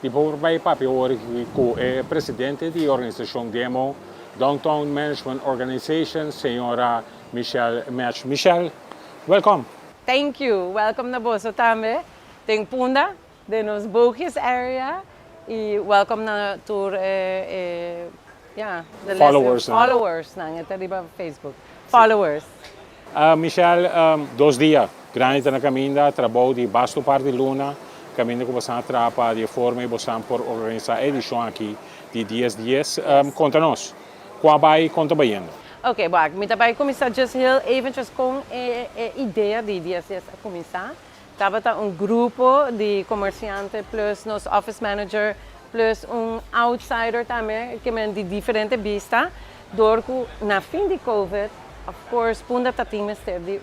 Di por bai papia awor ku e presidente di organisashon Demo, Downtown Management Organization, señora Michelle Metsch. Michelle, welcome. Thank you. Welcome na boso tambe. Den Punda, den nos Boogjes area. I welcome na tur yeah, the followers. Followers nan, e riba Facebook. Followers. Michelle, 2 dia grandi na kaminda, trabou di basta par di luna, kaminda ku boso a traha di forma ku boso por organisá e edishon aki di Dies Dies. Konta nos, kon a bai, kon ta bayendo? Ok, bon, mi ta bai kuminsá just heel eventjes ku e idea di Dies Dies a kuminsá. Tabata un grupo di komersiante plus nos office manager plus un outsider tambe ku men di diferente bista. Dor ku na fin di COVID, of course, Punda tatin mester di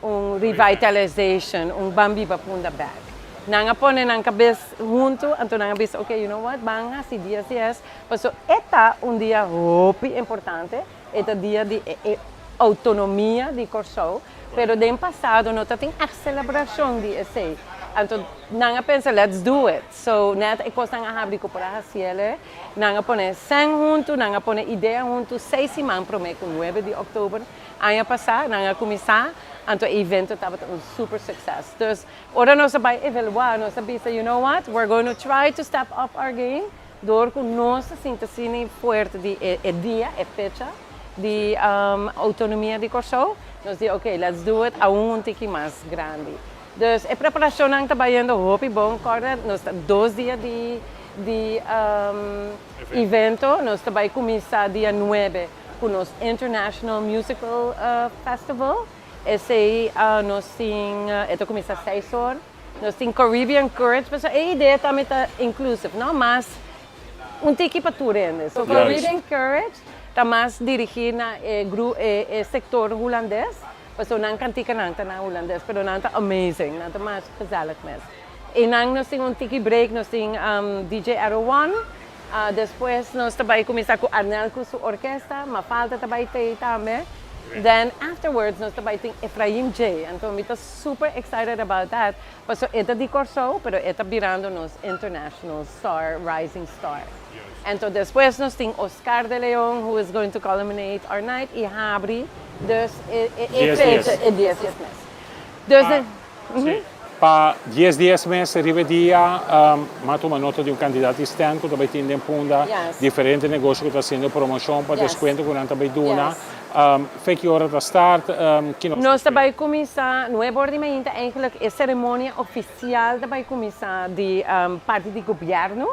un revitalization, un ban biba Punda bèk. Nan a pone nan kabes huntu, anto nan a bisa, "Ok, you know what, ban hasi Dies Dies." Paso e ta un dia hopi importante, e ta dia di outonomia di Kòrsou, pero den pasado no tatin e selebrashon di esei. Anto nan a pensa, "Let's do it." So net e kos nan a habri ku por hasié, nan a pone sèn huntu, nan a pone idea huntu, 6 siman promé ku 9 di òktober aña pasá, nan a kuminsá, anto e evento tabata un super success. Dus, ora nos a bai evaluá, nos a bisa, "You know what, we're going to try to step up our game," dor ku nos sinti asina fuerte di e dia, e fecha di outonomia di Kòrsou, nos di, "Ok, let's do it aun tiki mas grandi." Dus e preparashon ta bayendo hopi bon, korda, nos ta 2 dia di evento, nos ta bai kuminsá dia 9 ku nos International Musical Festival. Esei nos tin, e ta kuminsá 6 or. Nos tin Caribbean Courage, mas e idea tambe ta inclusive, no? Mas un tiki pa tur hende. So Caribbean Courage ta mas dirigí na e sektor hulandes. Paso nan kantikanan ta na hulandes, pero nan ta amazing, nan ta mas gezellig mes. I nan nos tin un tiki break, nos tin DJ Arrow One. Despues nos ta bai kuminsá ku Arnel ku su orkesta, Mafalda ta bai tei tambe. Then afterwards nos ta bai tin Efraim J. Anto mi ta super excited about that. Paso e ta di Kòrsou, pero e ta birando nos international star, rising star. Anto despues nos tin Oscar de Leon, who is going to culminate our night, i habri, dus e Dies fecha, Dies. E Dies Dies mes. Dus, Si. Pa Dies Dies mes, riba dia, m'a tuma nota di un kantidat di stand ku tambe tin den Punda, diferente negoshi ku ta hasiendo promoshon pa deskuento ku nan tambe duna. Fe ki ora ta start? Ki nos Nos ta bai kuminsá 9 or di mainta, eigenlijk e seremonia ofisial ta bai kuminsá di parti di gobièrnu.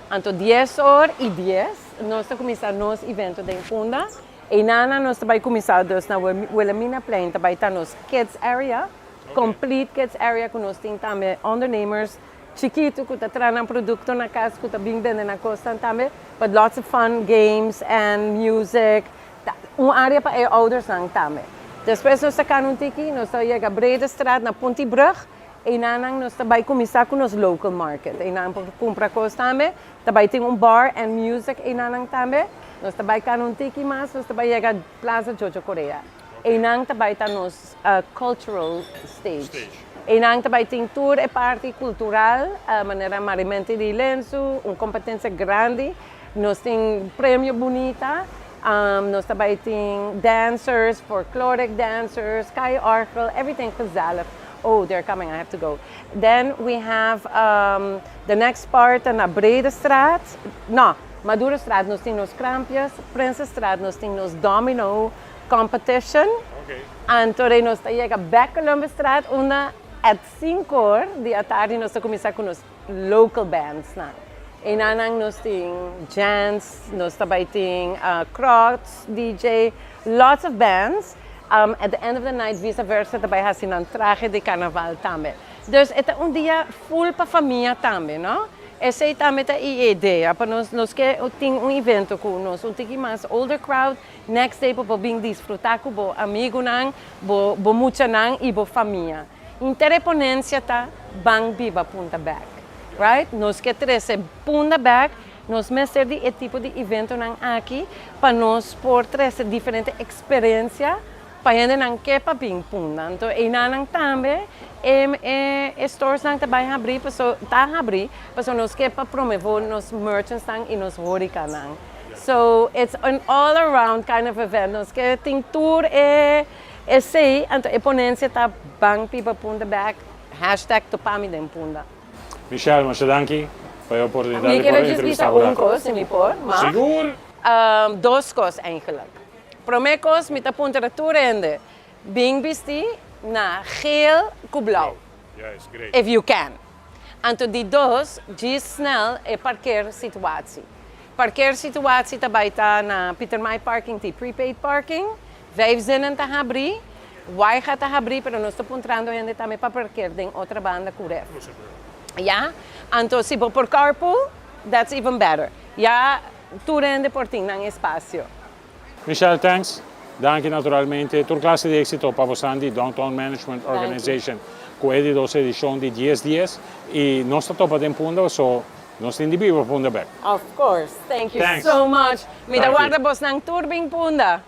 Anto 10:10 nos ta kuminsá nos evento den Punda. I nana nos ta bai kuminsá dus na Wilhelminaplein, ta bai ta nos kids area, complete kids area ku nos tin tambe ondernemers chikitu ku ta traha produkto na kas ku ta bin bende na kosta tambe, but lots of fun games and music. Un area pa e ouders nan tambe. Despues nos ta kana un tiki, nos ta yega Bredestraat na Pontibrug, i nan nos ta bai kuminsá ku nos local market. I nan por kumpra kos tambe, ta bai tin un bar and music i nan tambe. Nos ta bai kana un tiki mas, nos ta bai yega Plaza Jojo Korea. I nan ta bai ta nos cultural stage. Stage. I nan ta bai tin tur e parti kultural, manera maramentu di lensu, un kompetensia grandi. Nos tin premio bunita. Nos ta bai tin dancers, folkloric dancers, Kai Orgel, everything gezellig. Oh, they're coming, I have to go. Then we have the next part na Bredestraat. No, Madurostraat, nos tin nos kraampjes. Prinsenstraat, nos tin nos domino competition. Anto nos ta yega bèk Columbusstraat, unda at 5 or di atardi nos ta kuminsá ku nos local bands na. I nan nos tin Jans, nos tambe tin Crots, DJ, lots of bands. At the end of the night, vice versa, tambe hasi un trahe di karnaval tambe. Dus e ta un dia full pa famia tambe, no? Esei tambe ta e idea, pa nos ke tin un evento ku nos, un tiki mas older crowd, next day pa bin disfrutá ku bo amigunan, bo muchanan i bo famia. Henter e ponensia ta ban biba Punda bèk. Right? Nos ke trese Punda bèk, nos mester di e tipo di eventonan aki pa nos por trese diferente eksperensia. Pa hendenan ke pa bin Punda. Anto einan tambe e stores nan ta bai habri, paso ta habri, paso nos ke pa promove nos merchants nan i nos horeca nan. So it's an all around kind of event. Nos ke tin tur e sei, anto e ponensia ta "Ban Biba Punda Bek, #TopamiDenPunda". Michelle, masha danki pa e oportunidat Mi di ke por just entrevistá bisa un bo. Kos, si mi por, ma Sigur. Dos kos eigenlijk. Promé kos, mi ta puntra tur hende: bin bisti na geel ku blauw. Yes, great. If you can. Anto di dos, djis snel e parkeer situatie. Parkeer situatie tambe ta na Pietermaai Parking, di prepaid parking. Vijf Zinnen ta habri. Waiga ta habri, pero nos ta puntrando hende tambe pa parkeer den otro banda ku ref. Ja? Anto si bo por carpool, that's even better. Ja, tur hende por tin nan espasio. Michelle, thanks. Danki naturalmente. Tur klase di éksito pa boso di Downtown Management Organization. Ku e di dos edishon di 10 10 i nos ta topa den Punda, so nos tin di biba Punda bek. Of course. Thank you Thanks. So much. Mi ta Thank you. warda bosnan tur bin Punda.